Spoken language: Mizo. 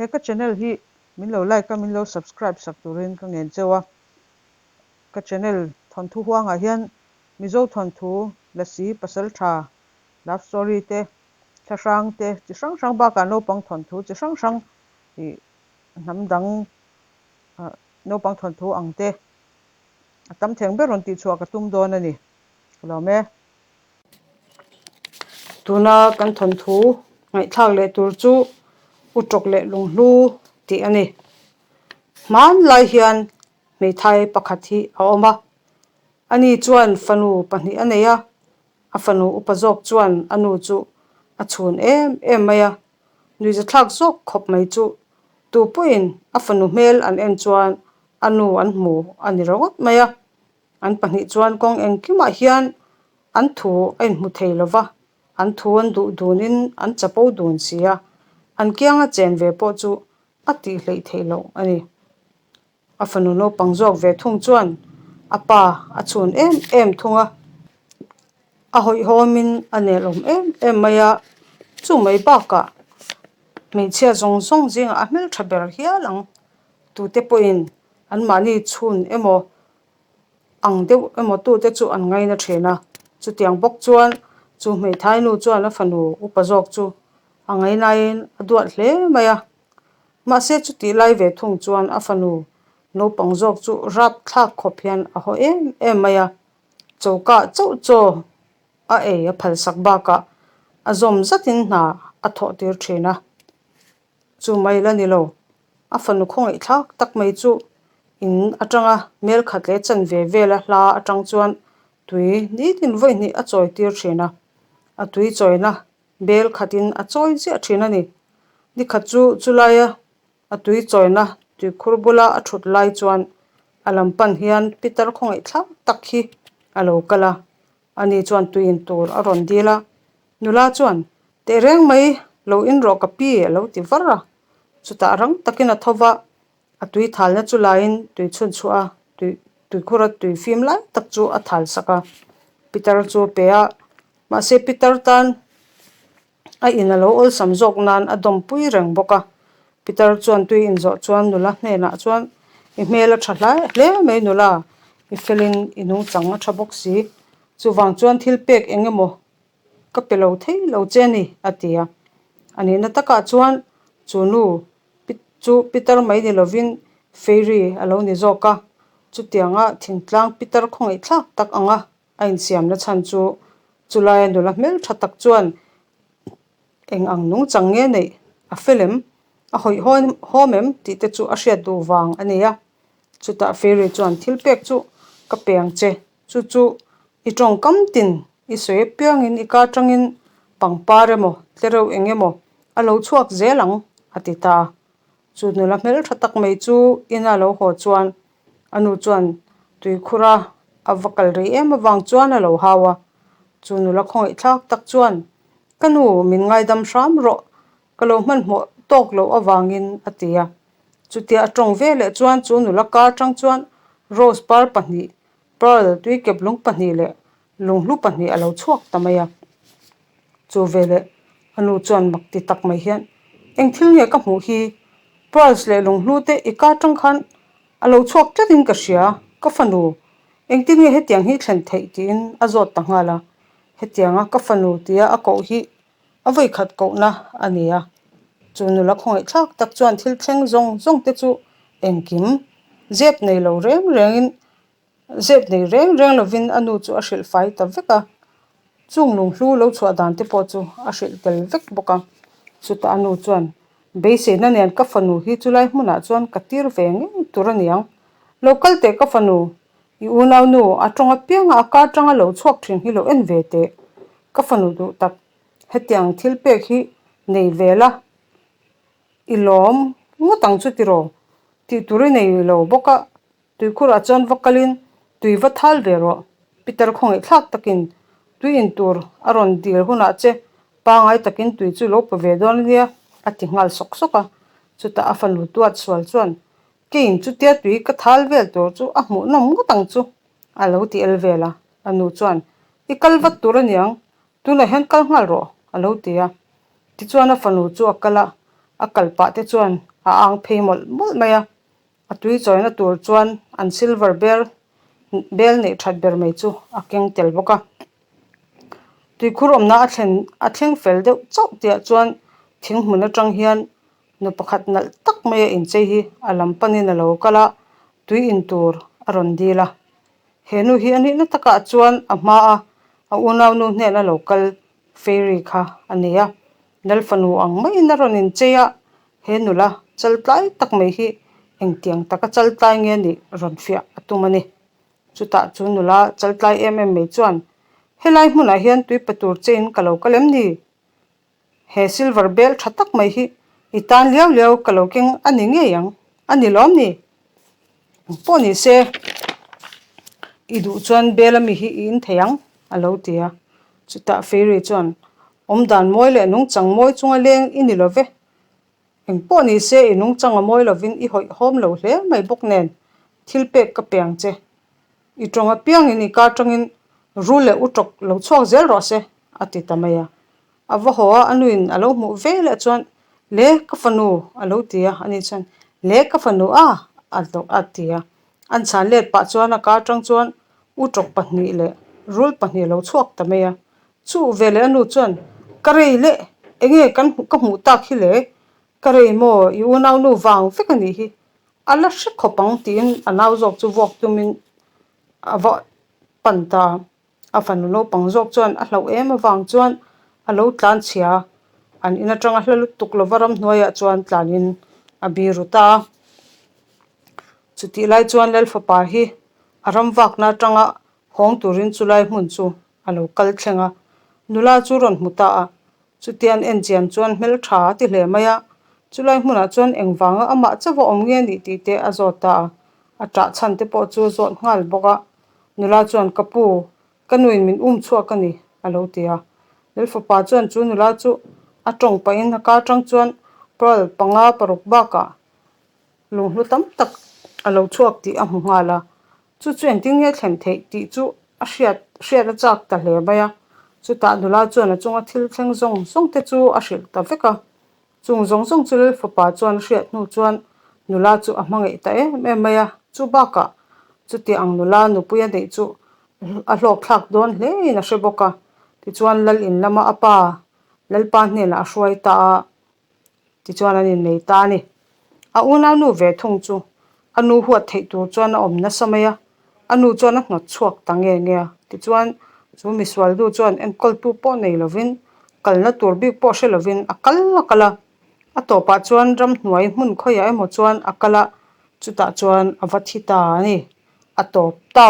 He ka channel hi min lo like a, min lo subscribe sak turin ka ngen cheu a. Ka channel thawnthu huangah hian Mizo thawnthu, Lasi, Pasaltha, Love story te, thlahrang te chi hrang hrang bakah naupang thawnthu chi hrang hrang ih hnam dang naupang thawnthu ang te a tam theng ber rawn tihchhuah ka tum dawn a ni. Ka lawm e. Tuna kan thawnthu ngaihthlak leh tur chu Utawk leh Lunghlu tih a ni. Hmanlai hian hmeithai pakhat hi a awm a, ani chuan fanu pahnih a nei a, a fanu upa zawk chuan a nu chu a chhun em em mai a, nuihzathlak zawk khawp mai chu tu pawhin a fanu hmel an en chuan a nu an hmu a ni ringawt mai a. An pahnih chuan kawng engkimah hian an thu a inhmu thei lo va, an thu an duh dunin an chapo dun si a, an kianga chen ve pawh chu a tih hleih theih loh a ni. A fanu naupang zawk ve thung chuan a pa a chhun em em thung a, a hawihhawmin a nelawm em em mai a, chu mai bakah hmeichhia zawng zawng zingah a hmeltha ber hial ang tute pawhin anmahni chhun emaw ang deuh emaw tute chu an ngaina thin a. Chutiang bawk chuan chu hmeithai nu chuan a fanu upa zawk chu a ngainaiin a duat hle mai a. Mahse chutih lai ve thung chuan a fanu naupang zawk chu rap thlak khawp hian a haw em em mai a. Choka chauh chaw a ei a phalsak bakah a zawm zatin hna a thawh tir thin a. Chu mai la ni lo, a fanu khawngaihthlak tak mai chu in atanga mel khat leh chanve vela hla atang chuan tui nitin vawi hnih a chawi tir thin a, a tui chawina bel khatin a chawi ziah thin a ni. Nikhat chu chulaia a tui chawina tuikhur bula a thut lai chuan a lam pan hian pitar khawngaihthlak tak hi a lo kal a, ani chuan tui in tur a rawn dil a, Nula chuan, Tehreng mai, lo in rawh ka pi, a lo ti var a. Chutah rang takin a tho va, a tui thalna chu laiin tui chhun chhuah a, tui tuikhura tui fim lai tak chu a thal sak a. Pitar chu a pe a, mahse pitar tan a in a lo awlsam zawk nan a dawmpui reng bawk a. Pitar chuan tui inzawh chuan nula hnenah chuan, I hmel a tha hlai hle mai nula, i felin i nungchang a tha bawk si. Chuvang chuan thil pek eng emaw ka pe lo thei lo che a ni, a ti a. A nihna takah chuan chu nu chu pitar mai ni lovin fairy a lo ni zawk a, chutianga thingtlang pitar khawngaihthlak tak anga a insiamna chhan chu chulaia nula hmeltha tak chuan eng ang nungchang nge neih a fel em, a hawihhawm em tih te chu a hriat duh vang a ni a. Chutah fairy chuan thil pek chu ka pe ang che. Chu chu i tawngkam tin i sawi apiangin i ka tangin pangpar emaw tlereuh eng emaw a lo chhuak zel ang a ti ta. Chu nula hmeltha tak mai chu ina lo haw chuan a nu chuan tuikhura a va kal rei em avang chuan a lo hau a. Chu nula khawngaihthlak tak chuan ka nu min ngaidam hram rawh ka lo hmanhmawh tawk loh avangin a ti a. Chutia a tawng veleh chuan chu nula kar tang chuan rose par pahnih Pearl tuikep lung pahnih leh lunghlu pahnih a lo chhuak ta mai a. Chu veleh a nu chuan mak ti tak mai hian, Eng thil nge ka hmuh hi? Pearls leh lunghlu te i ka atang khan a lo chhuak tlatin ka hria, ka fanu. Engtin nge hetiang hi thlen theih? tiin a zawt ta nghal a. Hetianga ka fanu tia a koh hi a vawikhat kohna a ni a. Chu nula khawngaihthlak tak chuan thil thleng zawng zawng te chu engkim zep nei lo reng rengin Zep nei reng reng lovin a nu chu a hrilh fai ta vek a, chung lunghlu lo chhuah dan te pawh chu a hrilh tel vek bawk a. Chutah a nu chuan, Beiseina nen ka fanu hi chulai hmunah chuan ka tir ve ngei tur a niang. Lo kal teh ka fanu, i unau nu a tawng apianga a kar tanga lo chhuak thin hi lo en ve teh. Ka fanu duh tak, hetiang thil pek hi nei ve la, i lawm ngawt ang chu tiraw? Tih tur i nei lo bawk a. Tuikhurah chuan va kalin tui va thal ve rawh. Peter khawngaihthlak takin tui in tur a rawn dil hunah che pangai takin tui chu lo pe ve dawn a nia a ti nghal sawk sawk a. Chutah a fanu tuat sual chuan keiin chutia tui ka thal vel tur chu a hmuh nawm ngawt ang chu a lo ti el vel a. A nu chuan i kal vat tur a niang tunah hian kal nghal rawh a lo ti a. Tichuan a fanu chu a kal a, a kal pah te chuan. A ang phei mawlh mawlh mai a, a tui chawina tur chuan an silver bel bel neih that ber mai chu a keng tel bawk a. Tuikhur awmna a thlen a thleng fel deuh chauh tihah chuan thing hmun atang hian nu pakhat nalh tak maia inchei hi a lam panin a lo kal a, tui in tur a rawn dil a. He nu hi a nihna takah chuan a hma a a unaunu hnena lo kal fairy kha a ni a. Lal fanu ang maiin a rawn inchei a, he nula chaltlai tak mai hi engtiang taka chaltlai nge nih rawn fiah a tum a ni. Chutah chu nula chaltlai em em mai chuan, Helai hmunah hian tui pe tur chein ka lo kal em ni? He silver bel tha tak mai hi i tan liau liau ka lo keng a ni ngei ang, a ni lawm ni? Eng pawh ni se, i duh chuan bel ami hi i in thei ang, a lo ti a. Chutah Fairy chuan, Awmdan mawi leh nungchang mawi chunga leng i ni lo ve. Eng pawh ni se, i nungchang a mawi lovin i hawihhawm lo hle mai bawk nen, thil pek ka pe ang che. I tawng apiangin i kar tangin rul leh utawk lo chhuak zel rawh se, a ti ta mai a. A va haw a, a nuin a lo hmuh ve leh chuan, Le ka fanu, a lo ti a, ani chuan, Le ka fanu a, a lo a ti a. An chhan let pah chuan a kar tang chuan utawk pahnih leh rul pahnih a lo chhuak ta mai a. Chu veleh a nu chuan, Ka rei leh, enge kan ka hmuh tak hi le? Ka rei maw, i unaunu vang vek a nih hi, a la hre khawp ang tiin a nau zawk chu vuak tumin a va pan ta a. A fanu naupang zawk chuan a hlauh em avang chuan a lo tlan chhia a, an in atanga hla lutuk lova ramhnuaiah chuan tlanin a biru ta a. Chutih lai chuan Lalfapa hi a ram vakna atanga hawng turin chulai hmun chu a lo kal thleng a, nula chu rawn hmu ta a. Chutian en chian chuan hmeltha a ti hle mai a, chulai hmunah chuan engvanga amah chauh a awm nge nih tih te a zawt ta a, a ṭah chhan te pawh chu a zawt nghal bawk a. Nula chuan, Ka pu, ka nuin min um chhuak a ni, a lo ti a. Lalfapa chuan chu nula chu a tawng pahin a kar tang chuan pearl panga paruk bakah lunghlu tam tak a lo chhuak tih a hmu nghal a. Chu chu engtin nge thlen theih tih chu a hriat hriat a chak ta hle mai a. Chutah nula chuan a chunga thil thleng zawng zawng te chu a hrilh ta vek a. Chung zawng zawng chu Lal fapa chuan a hriat hnu chuan nula chu a hmangaih ta em em mai a. Chu bakah chuti ang nula nupui a neih chu a hlawk thlak dawn hlein a hre bawk a. Tichuan Lal in lama a pa Lalpa hnenah a hruai ta a. Tichuan an innei ta a ni. A unaunu ve thung chu a nu huat theih tur chuan a awm nasa mai a, a nu chuan a hnawt chhuak ta nge nge a. Tichuan chu misual nu chuan enkawltu pawh nei lovin, kalna tur bik pawh hre lovin a kal a kal a. A tawpah chuan ramhnuai hmun khawiah emaw chuan a kal a, chutah chuan a va thi ta a ni. A tawp ta.